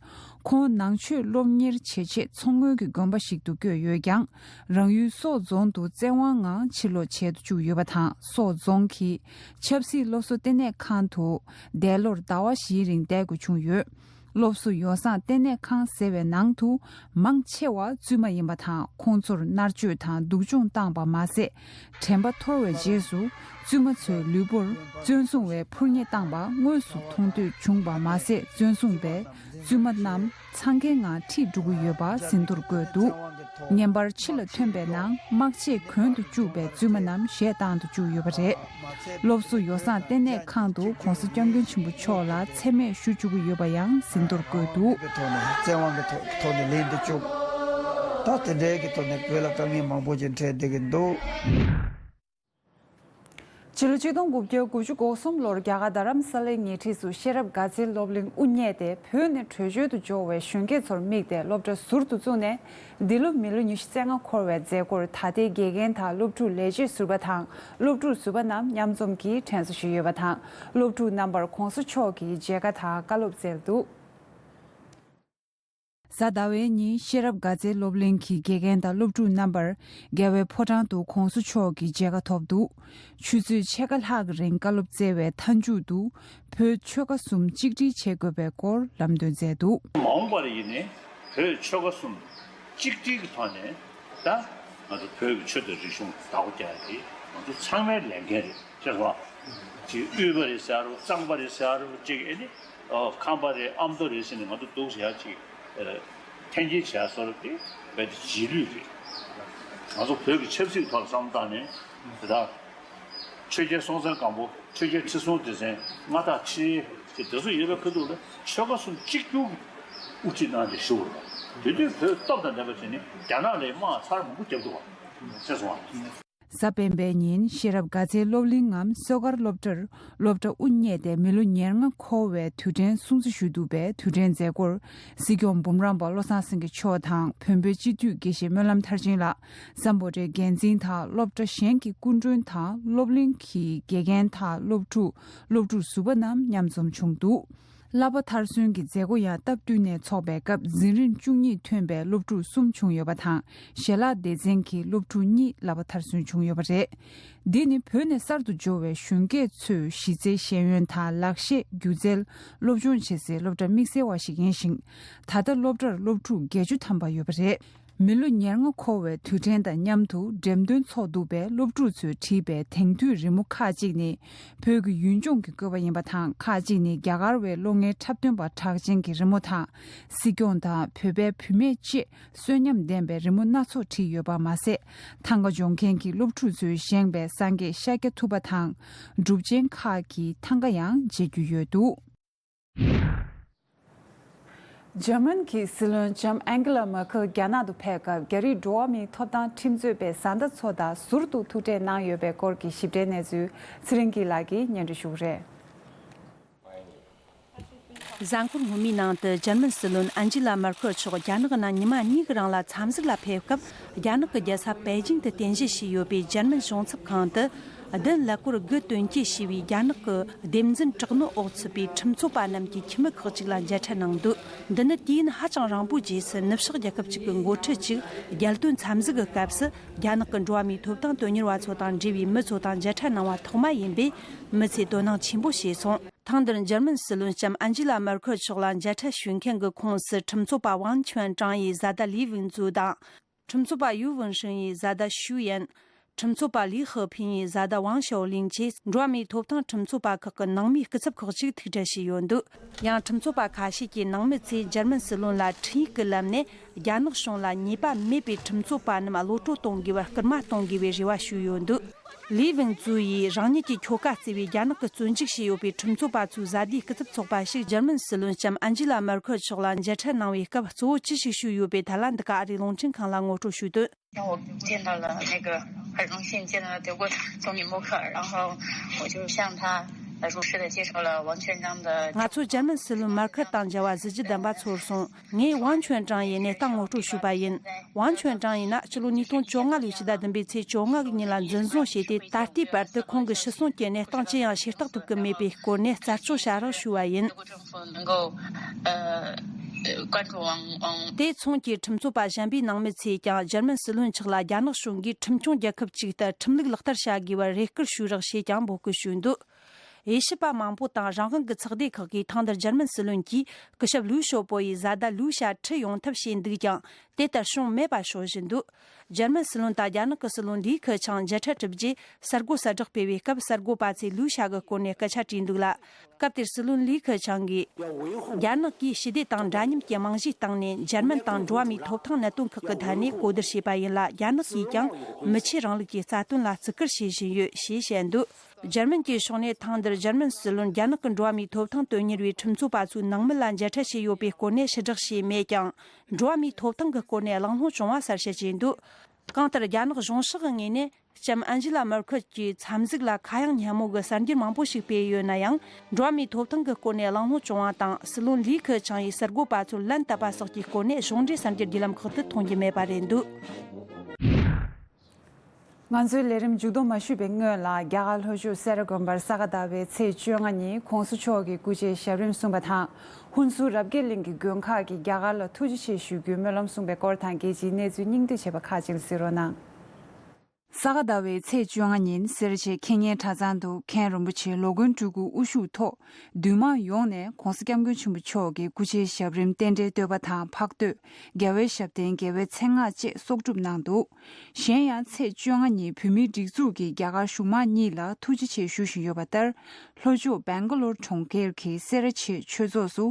ཁོང་ནང་ཆོས་སློབ་གཉེར་བྱེད་ཆེད་མཚོ་སྔོན་གྱི་དགོན་པ་ཞིག་ཏུ་བསྐོས་ཡོད་ཀྱང་། རང་ཡུལ་སོག་རྫོང་དུ་བཙན་དབང་ངང་ཕྱིར་ལོག་བྱེད་དུ་བཅུག་ཡོད་པ་དང་། སོག་རྫོང་གི་ཆབ་སྲིད་སློབ་གསོ་ལྟེ་གནས་ཁང་དུ་འདས་ལོར་ཟླ་བ་བཞིའི་རིང་བསྡད་དགོས་བྱུང་ཡོད། སློབ་གསོ་ཡོ་བསྲང་ལྟེ་གནས་ཁང་ཟེར་བའི་ནང་དུ་མང་ཆེ་བ་བཙུན་མ་ཡིན་པ་དང་། ཁོང་ཚོར་མནར་གཅོད་དང་སྡུག་སྦྱོང་བཏང་པ་མ་ཟད། དྲན་པ་འཐོར་བའི་རྗེས་སུ་བཙུན་མ་ཚོའི་ལུས་པོར་བཙོན་སྲུང་བས་འཕུར་མཉེ་བཏང་པ་དངོས་སུ་མཐོང་ཐོས་བྱུང་པ་མ་ཟད། བཙོན་སྲུང་བས་བཙུན་མ་རྣམས་འཚང་ཁའི་ངང་ཁྲིད་འགྲོ་གི་ཡོད་པ་ཟིན་ཐོར་བཀོད་འདུག་བརྙན་པར་ཕྱི་ལ་ཐོན་པའི་ནང་། དམག་ཆས་གྱོན་དུ་བཅུག་པའི་བཙུན་མ་རྣམས་གཞས་བཏང་དུ་བཅུག་ཡོད་པ་རེད། སློབ་གསོ་ཡོ་བསྲང་ལྟེ་གནས་ཁང་དུ་༧གོང་ས་༧སྐྱབས་མགོན་ཆེན་པོ་མཆོག་ལ་མཚན་སྨད་ཞུ་བཅུག་གི་ཡོད་པ་ཡང་ཟིན་ཐོར་བཀོད་འདུག་ཐོག་ནས། བཙན་དབང་གི་ཐོག་ཐོག་ནས་ལེན་དུ་བཅུག་ད་དེ་འདྲའི་གི་ཐོག་ནས་བོད་ལ་དཀའ་ངལ་མང་པོ་ཅིག་འཕྲད་བསྡད་ཀྱི་འདུག་ཕྱི་ལོ་ཆིག་སྟོང་དགུ་བརྒྱ་དགུ་བཅུ་གོ་གསུམ་ལོར་རྒྱ་གར་རྡ་རམ་ས་ལའི་ཉེ་འཁྲིས་སུ་ཤེས་རབ་དགའ་ཚལ་སློབ་གླིང་དབུ་བརྙེས་ཏེ། བོད་ནས་བྲོས་བྱོལ་དུ་འབྱོར་བའི་གཞོན་སྐྱེས་ཚོར་དམིགས་ཏེ་སློབ་གྲྭ་ཟུར་དུ་བཙུགས་ནས། འདི་ལོ་མི་ལོ་ཉི་ཤུ་རྩ་ལྔ་འཁོར་བའི་མཛད་སྒོར་ད་ལྟའི་དགེ་རྒན་དང་སློབ་ཕྲུག་ལས་བྱེད་ཟུར་པ་དང་། སློབ་ཕྲུག་ཟུར་པ་རྣམས་མཉམ་འཛོམས་ཀྱིས་དྲན་གསོ་ཞུས་ཡོད་པ་དང་། སློབ་ཕྲུག་རྣམ་པར་༧གོང་ས་མཆོག་གིས་མཇལ་ཁ་དང་བཀའ་སློབ་སྩལ་འདུག་གཟའ་ཟླ་བའི་ཉིན་ཤེས་རབ་དགའ་ཚལ་སློབ་གླིང་གི་དགེ་རྒན་དང་སློབ་ཕྲུག་རྣམ་པར་རྒྱལ་བའི་ཕོ་བྲང་དུ་༧གོང་ས་མཆོག་གི་མཇལ་ཁ་ཐོབ་འདུག་ཆུ་ཚོད་ཕྱེད་ཀ་ལྷག་གི་རིང་བཀའ་སློབ་སྩལ་བའི་མཐའ་མཇུག་ཏུ། བོད་ཆོལ་ཁ་གསུམ་གཅིག་སྒྲིལ་བྱེད་དགོས་པའི་སྐོར་ལམ་སྟོན་མཛད་འདུག་མ་འོངས་པར་ཡིན་ནའི་བོད་ཆོལ་ཁ་གསུམ་གཅིག་སྒྲིལ་གྱི་ཐོག་ནས། ད་ང་ཚོ་བོད་ཀྱི་ཆོས་དང་རིག་གཞུང་བདག་པོ་རྒྱག་ཡ་དེ་ང་ཚོ་ཚང་མའི་ལས་འགན་རེད། ཤེས་སོང་ཨ། ཅིག་དབུས་པ་རེད་ཟེར་རོ། གཙང་པ་རེད་ཟེར་རོ། ཅིག་ཨེ་ནི་ཨོ་ཁམས་པ་རེད། ཨ་མདོ་རེད་ཟེར་ནས་ང་ཚོ་འདུག་ཟེར་ཡ་ཅིག་ཨ་འཐེན་འཁྱེར་བྱས་སོ་ར་དེ་རྦད་དེ་རྗེས་ལུས་རེད། ང་ཚོ་བོད་ཀྱི་ཆབ་སྲིད་ཐོག་ལ་བསམ་བློ་བཏང་ནས་དེ་དག་ཆོས་རྒྱལ་སྲོང་བཙན་སྒམ་པོ། ཆོས་རྒྱལ་ཁྲི་སྲོང་ལྡེ་བཙན། མངའ་བདག་ཁྲི་ཡེ་ཅེས་དེ་ཚོ་ཡོད་པའི་ཁ་ཐུག་ལ་ཆོལ་ཁ་གསུམ་གཅིག་གྱུར་གྱི་དབུ་ཁྲིད་གནང་སྟེ་བཞུགས་པ་རེད། དེ་དུས་བོད་སྟོབས་དང་ལྡན་པ་བྱས་ནས་རྒྱ་ནག་ལ་དམག་ཚར་མང་པོ་བརྒྱབ་འདུག་བ། ཤེས་སོང་ཨ། གཟའ་སྤེན་པའི་ཉིན་ཤེས་རབ་དགའ་ཚལ་སློབ་གླིང་ངམ་བསོད་དཀར་སློབ་གྲྭར་སློབ་གྲྭ་དབུ་བརྙེས་ཏེ་མི་ལོ་ཉེར་ལྔ་འཁོར་བའི་དུས་དྲན་སྲུང་བརྩི་ཞུས་འདུག་པས། དུས་དྲན་མཛད་སྒོར་སྲིད་སྐྱོང་འབུམ་རམས་པ་བློ་བཟང་སེང་གེ་མཆོག་དང་། བོན་པོའི་སྤྱི་འཐུས་དགེ་བཤེས་སྨོན་ལམ་མཐར་ཕྱིན་ལགས། སམ་བྷོ་ཊའི་འགན་འཛིན་དང་སློབ་གྲྭ་གཞན་གྱི་སྐུ་མགྲོན་དང་། སློབ་གླིང་གི་དགེ་རྒན་དང་སློབ་ཕྲུག་སློབ་ཕྲུག་ཟུར་པ་རྣམས་མཉམ་འཛོམས་བྱུང་འདུག་བསླབ་པ་མཐར་སོན་གྱི་མཛད་སྒོ་ཡང་སྟབས་བསྟུན་ནས་འཚོགས་པའི་སྐབས། འཛིན་རིམ་བཅུ་གཉིས་ཐོན་པའི་སློབ་ཕྲུག་གསུམ་བྱུང་ཡོད་པ་དང་། ཞལ་ལག་སྡེ་ཚན་གྱི་སློབ་ཕྲུག་གཉིས་བསླབ་པ་མཐར་སོན་བྱུང་ཡོད་པ་རེད། འདི་ནི་བོད་ནས་གསར་དུ་འབྱོར་བའི་གཞོན་སྐྱེས་ཚོས་གཞི་རྩའི་ཤེས་ཡོན་དང་ལག་ཤེས་སྒྱུ་རྩལ་སློབ་སྦྱོང་བྱེད་སའི་སློབ་གྲྭ་དམིགས་བསལ་བ་ཞིག་ཡིན་ཞིང་། ད་ལྟ་སློབ་གྲྭར་སློབ་ཕྲུག་བརྒྱད་ཅུ་ཐམ་པ་ཡོད་པ་རེད། མི་ལོ་ཉེར་ལྔ་འཁོར་བའི་དུས་དྲན་དང་མཉམ་དུ་འགྲེམས་སྟོན་འཚོགས་འདུག་པས། སློབ་ཕྲུག་ཚོས་བྲིས་པའི་དེང་དུས་རི་མོ་ཁག་ཅིག་ནི་བོད་ཀྱི་ཡུལ་ལྗོངས་ཀྱི་བཀོད་པ་ཡིན་པ་དང་། ཁག་ཅིག་ནི་རྒྱ་གར་བའི་གློག་བརྙན་འཁྲབ་སྟོན་པ་གྲགས་ཅན་གྱི་རི་མོ་དང་། སྲིད་སྐྱོང་དང་བོད་པའི་བུད་མེད་བཅས་གསོན་ཉམས་ལྡན་པའི་རི་མོ་སྣ་ཚོགས་བྲིས་ཡོད་པ་མ་ཟད། ཐང་ག་སྦྱོང་མཁན་གྱི་སློབ་ཕྲུག་ཚོས་བཞེངས་པའི་སངས་རྒྱས་ཤཱཀྱ་ཐུབ་པ་དང་། སྒྲུབ་ཆེན་ཁག་གི་ཐང་ག་ཡང་མཇལ་རྒྱུ་ཡོད་འདུག། འཇར་མན་གྱི་སྲིད་བློན་ལྕམ་ཨན་ཀེ་ལ་མར་ཁེལ་རྒྱ་ནག་ཏུ་ཕེབས་སྐབས། རྒྱ་རིགས་འགྲོ་བ་མིའི་ཐོབ་ཐང་ཁྲིམས་རྩོད་པའི་བཟའ་ཟླ་ཚོ་དང་ཟུར་དུ་ཐུག་འཕྲད་གནང་ཡོད་པའི་སྐོར་གྱི་ཞིབ་ཕྲའི་གནས་ཚུལ་ཚེ་རིང་སྐྱིད་ལགས་ཀྱིས་སྙན་སྒྲོན་ཞུ་གི་རེད། གཟའ་འཁོར་སྔོན་མའི་ནང་དུ་འཇར་མན་སྲིད་བློན་ཨན་ཇི་ལ་མར་ཁེལ་མཆོག་རྒྱ་ནག་ནང་ཉི་མ་གཉིས་ཀྱི་རིང་ལ་འཚམས་གཟིགས་ལ་ཕེབས་སྐབས། རྒྱ་ནག་གི་རྒྱལ་ས་པེ་ཅིང་དུ་རྟེན་གཞི་བྱས་ཡོད་པའི་འཇར་མན་གཞུང་ཚབ་ཁང་དུ། བདུན་ཀླད་ཀོར་དགུ་དོན་གྱིས་ཞེས་པའི་རྒྱ་ནག་གི་སྡེ་འཛིན་དྲག་གནོན་འོག་ཚུད་པའི་ཁྲིམས་རྩོད་པ་རྣམས་ཀྱི་འཐུས་མི་ཁག་ཅིག་ལ་མཇལ་འཕྲད་གནང་འདུག། འདི་ནི་དུས་ཡུན་ཧ་ཅང་རིང་པོའི་རྗེས་སུ་ནུབ་ཕྱོགས་རྒྱལ་ཁབ་ཅིག་གི་འགོ་ཁྲིད་ཅིག་རྒྱལ་དོན་འཚམས་གཟིགས་ཀྱི་སྐབས་སུ། རྒྱ་ནག་གི་འགྲོ་བ་མིའི་ཐོབ་ཐང་དོན་གཉེར་བ་ཚོ་དང་འབྲེལ་བའི་མི་ཚོ་དང་མཇལ་འཕྲད་གནང་བ་ཐོག་མ་ཡིན་པས། མི་ཚོས་དོ་སྣང་ཆེན་པོ་བྱས་སོང་། ཐེངས་འདིར་འཇར་མན་སྲིད་བློན་ལྕམ་ཨན་ཇི་ལ་མར་ཁེལ་མཆོག་ལ་མཇལ་འཕྲད་ཞུ་མཁན་གྱི་ཁོངས་སུ། ཁྲིམས་རྩོད་པ་ཝང་ཆོན་ཀྲང་ཡི་བཟའ་ཟླ་ལི་ཝུན་ཙུའུ་དང་། ཁྲིམས་རྩོད་པ་ཡུའུ་ཝུན་ཧྲིན་ཡི་བཟའ་ཟླ་ཞུའུ་ཡན། ཁྲིམས་རྩོད་པ་ལི་ཧེ་ཕིན་ཡི་བཟའ་ཟླ་ཝང་ཞའོ་ལིང་བཅས་འགྲོ་བ་མིའི་ཐོབ་ཐང་ཁྲིམས་རྩོད་པ་ཁག་གི་ནང་མིའི་སྐུ་ཚབ་ཁག་ཅིག་ཐུག་འཕྲད་བྱས་ཡོད་འདུག། ཡང་ཁྲིམས་རྩོད་པ་ཁ་ཤས་ཀྱིས་ནང་མི་ཚོས་འཇར་མན་སྲིད་བློན་ལ་འཕྲིན་ཡིག་གི་ལམ་ནས། རྒྱ་ནག་གཞུང་ལ་ཉེས་པ་མེད་པའི་ཁྲིམས་རྩོད་པ་རྣམས་གློད་བཀྲོལ་གཏོང་དགོས་པར་སྐུལ་མ་གཏོང་དགོས་པའི་རེ་བ་ཞུས་ཡོད་འདུག། ལི་ཝུན་ཙུའུ་ཡིས་རང་ཉིད་ཀྱི་ཁྱོ་ག་བརྩི་བའི་རྒྱ་ནག་གི་བཙོན་འཇུག་བྱས་ཡོད་པའི་ཁྲིམས་རྩོད་པ་ཚོའི་བཟའ་ཟླའི་སྐུ་ཚབ་ཚོགས་པ་ཞིག་འཇར་མན་སྲིད་བློན་ལྕམ་ཨན་ཇི་ལ་མར་ཁེལ་མཆོག་ལ་མཇལ་འཕྲད་གནང་བའི་སྐབས། གཙོ་བོ་ཅི་ཞིག་ཞུས་ཡོད་པའི་ཐད་ལ། འདི་ག་ཨ་རིའི་རླུང་འཕྲིན་ཁང་ལ་ངོ་སྤྲོད་ཞུས་དོན། 让我见到了那个，很荣幸见到了德国总理默克尔，然后我就向他，呃，如实的介绍了王全章的。 ང་ཚོ་འཇར་མན་སྲིད་བློན་མར་ཁེལ་དང་མཇལ་བ་གཟི་བརྗིད་ལྡན་པ་ཚོར་སོང་། ངས་ཝང་ཆོན་ཀྲང་ཡི་གནས་སྟངས་ངོ་སྤྲོད་ཞུས་པ་ཡིན། ཝང་ཆོན་ཀྲང་ཡིན་ན་ཕྱི་ལོ་ཉིས་སྟོང་བཅོ་ལྔ་ལོའི་ཕྱི་ཟླ་བདུན་པའི་ཚེས་བཅོ་ལྔ་གི་ཉིན་ལ་འཛིན་བཟུང་བྱས་ཏེ། ད་ལྟའི་བར་དུ་ཁོང་གི་ཤི་གསོན་གྱི་གནས་སྟངས་ཅི་ཡང་ཤེས་རྟོགས་ཐུབ་ཀྱི་མེད་པའི་སྐོར་ནས་རྩད་གཅོད་བྱ་རོགས་ཞུས་པ་ཡིན། དེ་མཚུངས་ཀྱི་ཁྲིམས་རྩོད་པ་གཞན་པའི་ནང་མི་ཚོས་ཀྱང་འཇར་མན་སྲིད་བློན་མཆོག་ལ་རྒྱ་ནག་གཞུང་གིས་ཁྲིམས་སྐྱོང་རྒྱལ་ཁབ་ཅིག་ལྟར་ཁྲིམས་ལུགས་ལག་བསྟར་བྱ་དགོས་པར་རེ་སྐུལ་ཞུ་རོགས་ཞེས་ཀྱང་འབོད་སྐུལ་ཞུས་འདུག། དབྱེ་ཞིབ་པ་མང་པོ་དང་རང་དབང་གི་ཚོགས་སྡེ་ཁག་གིས་ཐེངས་འདིར་འཇར་མན་སྲིད་བློན་གྱིས་སྐུ་ཞབས་ལུའུ་ཞའོ་པོ་ཡི་བཟའ་ཟླ་ལུའུ་ཞ་ཁྲིད་ཡོང་ཐབས་བྱས་འདུག་ཀྱང་། དེ་ལྟར་བྱུང་མེད་པ་ཤོད་བཞིན་འདུག། འཇར་མན་སྲིད་བློན་དང་རྒྱ་ནག་གི་སྲིད་བློན་ལི་ཁེ་ཆང་མཇལ་འཕྲད་གྲུབ་རྗེས། གསར་འགོད་གསལ་བསྒྲགས་སྤེལ་བའི་སྐབས། གསར་འགོད་པ་ཚོས་ལུའུ་ཞ་གི་སྐོར་ནས་སྐད་ཆ་དྲིས་འདུག་ལ། སྐབས་དེར་སྲིད་བློན་ལི་ཁེ་ཆང་གིས། རྒྱ་ནག་གིས་ཞི་བདེ་དང་འདྲ་མཉམ་གྱི་རྨང་གཞིའི་སྟེང་ནས་འཇར་མན་དང་འགྲོ་བ་མིའི་ཐོབ་ཐང་གནད་དོན་ཁག་གི་ཐད་ནས་གོ་བསྡུར་བྱས་པ་ཡིན་ལ། རྒྱ་ནག་གིས་ཀྱང་མི་ཆོས་རིང་ལུགས་ཀྱི་རྩ་དོན་ལ་བརྩི་བཀུར་བྱེད་བཞིན་ཡོད་ཞེས་བཤད་འདུག། འཇར་མན་གྱི་ཕྱོགས་ནས་ཐེངས་འདིར་འཇར་མན་སྲིད་བློན་རྒྱ་ནག་གི་འགྲོ་བ་མིའི་ཐོབ་ཐང་དོན་གཉེར་བའི་ཁྲིམས་རྩོད་པ་ཚོའི་ནང་མི་ལ་མཇལ་འཕྲད་བྱས་ཡོད་པའི་སྐོར་ནས་ཕྱིར་བསྒྲགས་བྱས་མེད་ཀྱང་། འགྲོ་བ་མིའི་ཐོབ་ཐང་གི་སྐོར་ནས་གླེང་སློང་བྱུང་བ་གསལ་བཤད་བྱས་འདུག། གང་ལྟར། རྒྱ་ནག་གཞུང་ཕྱོགས་ཀྱི་ངོས་ནས་ལྕམ་ཨན་ཇི་ལ་མར་ཁེལ་གྱི་འཚམས་གཟིགས་ལ་ཁ་གཡང་སྙན་མོ་གི་གསར་འགྱུར་མང་པོ་ཞིག་སྤེལ་ཡོད་ན་ཡང་། འགྲོ་བ་མིའི་ཐོབ་ཐང་གི་སྐོར་ནས་གླེང་སློང་བྱུང་བ་དང་། སྲིད་བློན་ལི་ཁེ་ཆང་ཡིས་གསར་འགོད་པ་ཚོར་ལན་བཏབ་པ་སོགས་ཀྱི་སྐོར་ནས་གཞུང་འབྲེལ་གསར་འགྱུར་བརྒྱུད་ལམ་ཁག་ཏུ་མཐོང་རྒྱུ་མེད་པ་རེད་འདུག། ང་ཚོའི་ལས་རིམ་མཇུག་བསྡོམས་མ་ཞུས་པའི་སྔོན་ལ། རྒྱ་གར་ལྷོ་ཕྱོགས་སེ་ར་དགོན་པར་ས་ག་ཟླ་བའི་ཚེས་བཅོ་ལྔ་ཉིན་༸གོང་ས་མཆོག་གི་སྐུ་ཕྱྭའི་ཞབས་རིམ་གསུངས་པ་དང་། ཧུན་སུར་རབ་རྒྱས་གླིང་གི་དགོན་ཁག་གིས་རྒྱ་གར་ལ་ཐུགས་རྗེ་ཆེ་ཞུ་རྒྱུའི་སྨོན་ལམ་གསུངས་པའི་སྐོར་དང་རྒྱལ་སྤྱིའི་གནས་ཚུལ་སྙིང་བསྡུས་བྱས་པ་ཁག་ཅིག་གཟིགས་རོགས་གནང་། ས་ག་ཟླ་བའི་ཚེས་བཅོ་ལྔ་ཉིན་སེར་བྱེས་ཁེ་ཉེ་གྲྭ་ཚང་དུ་མཁན་རིན་པོ་ཆེ་ལོ་མགོན་སྤྲུལ་སྐུ་དབུ་བཞུགས་ཐོག་འདུས་མང་ཡོངས་ནས་༸གོང་ས་༸སྐྱབས་མགོན་ཆེན་པོ་མཆོག་གི་སྐུ་ཕྱྭའི་ཞབས་རིམ་རྟེན་འབྲེལ་བསྟོད་པ་དང་ཕག་བསྟོད། རྒྱལ་བའི་ཞབས་བརྟན། རྒྱལ་བའི་མཚན་སྔགས་བཅས་གསོག་སྒྲུབ་གནང་འདུག། གཞན་ཡང་ཚེས་བཅོ་ལྔ་ཉིན་བོད་མིའི་སྒྲིག་འཛུགས་ཀྱི་རྒྱ་གར་གཞུང་མང་གཉིས་ལ་ཐུགས་རྗེ་ཆེ་ཞུ་བཞིན་ཡོད་པ་ལྟར། ལྷོ་ཕྱོགས་སྦེང་ག་ལོར་གྲོང་ཁྱེར་གྱི་སེ་ར་བྱེས་ཆོས་ཚོགས་སུ་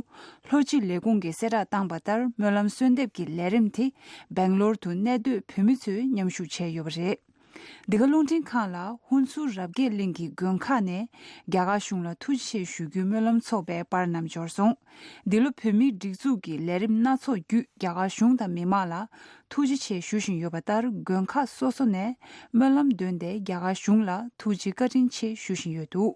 ལྷོ་སྤྱི་ལས་ཁུངས་ཀྱིས་གསལ་བསྒྲགས་བཏང་པ་ལྟར། སྨོན་ལམ་གསོལ་འདེབས་ཀྱི་ལས་རིམ་དེ་སྦེང་ལོར་དུ་གནས་སྡོད་བོད་མི་ཚོས་མཉམ་ཞུགས་བྱས་ཡོད་པ་རེད། འདི་ག་རླུང་འཕྲིན་ཁང་ལ་ཧུན་སུར་རབ་རྒྱས་གླིང་གི་དགོན་ཁག་ནས་རྒྱ་གར་གཞུང་ལ་ཐུགས་རྗེ་ཆེ་ཞུ་རྒྱུའི་སྨོན་ལམ་ཚོགས་པའི་པར་རྣམས་འབྱོར་སོང་། འདི་ལོ་བོད་མིའི་སྒྲིག་འཛུགས་ཀྱི་ལས་རིམ་སྣ་ཚོགས་བརྒྱུད་རྒྱ་གར་གཞུང་དང་མི་མང་ལ་ཐུགས་རྗེ་ཆེ་ཞུ་བཞིན་ཡོད་པ་ལྟར། དགོན་ཁག་སོ་སོ་ནས་སྨོན་ལམ་འདོན་ཏེ་རྒྱ་གར་གཞུང་ལ་ཐུགས་རྗེ་བཀའ་དྲིན་ཆེ་ཞུ་བཞིན་ཡོད་འདུག།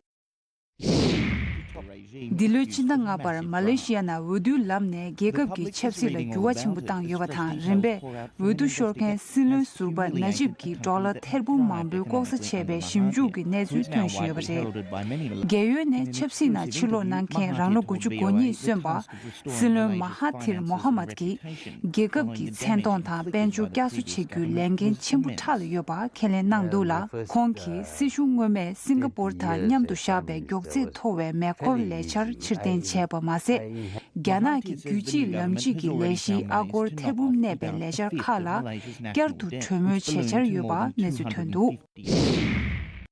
འདི་ལོའི་ཕྱི་ཟླ་ལྔ་པར་མ་ལེ་ཤི་ཡ་ནང་འོས་བསྡུའི་ལམ་ནས་རྒྱལ་ཁབ་ཀྱི་ཆབ་སྲིད་ལ་འགྱུར་བ་ཆེན་པོ་བཏང་ཡོད་པ་དང་། རིམ་པས་འོས་བསྡུ་ཤོར་མཁན་སྲིད་བློན་ཟུར་པ་ན་ཇིབ་ཀྱིས་ཌོ་ལར་ཐེར་འབུམ་མང་པོའི་ལྐོག་ཟ་བྱས་པའི་ཞིབ་འཇུག་གི་གནས་ཚུལ་ཐོན་བཞིན་ཡོད་པ་རེད། རྒས་ཡོལ་ནས་ཆབ་སྲིད་ནང་ཕྱིར་ལོག་གནང་མཁན་རང་ལོ་དགུ་བཅུ་གོ་གཉིས་སོན་པ་སྲིད་བློན་མ་ཧ་ཐིར་མོ་ཧ་མད་ཀྱིས། རྒྱལ་ཁབ་ཀྱི་མཚན་མཐོང་དང་དཔལ་འབྱོར་བསྐྱར་གསོ་བྱེད་རྒྱུའི་ལས་འགན་ཆེན་པོ་ཕྲག་ལ་ཡོད་པ་ཁས་ལེན་གནང་འདུག་ལ། ཁོང་གིས་སྲིད་གཞུང་སྔོན་མས་སིང་ག་པོར་དང་མཉམ་དུ་བཞག་པའི་མགྱོགས་ཚད་མཐོ་བའི་མེ་འཁོར་ལས་འཆར་ཕྱིར་འཐེན་བྱས་པ་མ་ཟད། རྒྱ་ནག་གི་རྒྱུད་གཅིག་ལམ་གཅིག་གི་ལས་གཞིའི་ཨ་སྒོར་ཐེར་འབུམ་གནས་པའི་ལས་འཆར་ཁག་ལ་བསྐྱར་དུ་གྲོས་མོལ་བྱེད་འཆར་ཡོད་པ་གནས་ཚུལ་ཐོན་འདུག།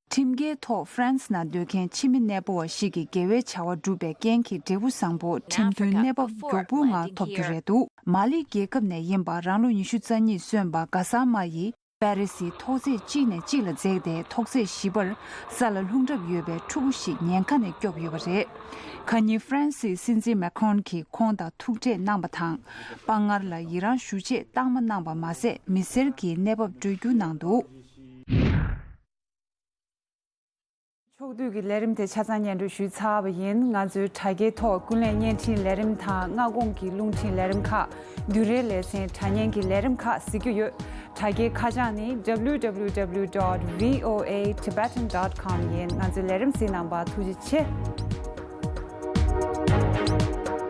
ཁྲིམས་འགལ་ཐོག་ཧྥ་རན་སི་ནང་སྡོད་མཁན་ཕྱི་མི་གནས་སྤོ་བ་ཞིག་གིས་དགེ་བའི་བྱ་བ་བསྒྲུབས་པའི་རྐྱེན་གྱིས་འབྲས་བུ་བཟང་པོ་ཁྲིམས་མཐུན་གནས་བབ་མགྱོགས་པོའི་ངང་ཐོབ་རྒྱུ་རེད་འདུག། མ་ལི་རྒྱལ་ཁབ་ནས་ཡིན་པ་རང་ལོ་ཉི་ཤུ་རྩ་གཉིས་སོན་པ་ག་ས་མ་ཡིས་པེ་རི་སིའི་ཐོག་བརྩེགས་གཅིག་ནས་གཅིག་ལ་འཛེགས་ཏེ་ཐོག་བརྩེགས་བཞི་པར་ས་ལ་ལྷུང་གྲབས་ཡོད་པའི་ཕྲུ་གུ་ཞིག་ཉེན་ཁ་ནས་སྐྱོབ་ཡོད་པ་རེད། ཁ་ཉིན་ཧྥ་རན་སིའི་སྲིད་འཛིན་མེ་ཁོན་གྱིས་ཁོང་དང་ཐུག་འཕྲད་གནང་པ་དང་། དཔའ་ངར་ལ་ཡི་རངས་ཞུ་ཆེད་རྟགས་མ་གནང་པ་མ་ཟད། མི་སེར་གྱི་གནས་བབ་བཀྲོལ་རྒྱུ་གནང་འདུག། ཕྱོགས་བསྡུས་ཀྱི་ལས་རིམ་དེ་ཆ་ཚང་སྙན་སྒྲོན་ཞུས་ཚར་བ་ཡིན། ང་ཚོའི་དྲ་རྒྱའི་ཐོག་ཀུན་གླེང་བརྙན་འཕྲིན་ལས་རིམ་དང་སྔ་དགོང་གི་རླུང་འཕྲིན་ལས་རིམ་ཁག་བསྡུས་རའི་ལེ་ཚན་དྲ་བརྙན་གྱི་ལས་རིམ་ཁག་གཟིགས་རྒྱུ་ཡོད། དྲ་རྒྱའི་ཁ་བྱང་ནི་W W W dot V O A Tibetan dot com ཡིན། ང་ཚོའི་ལས་རིམ་གཟིགས་གནང་བར་ཐུགས་རྗེ་ཆེ།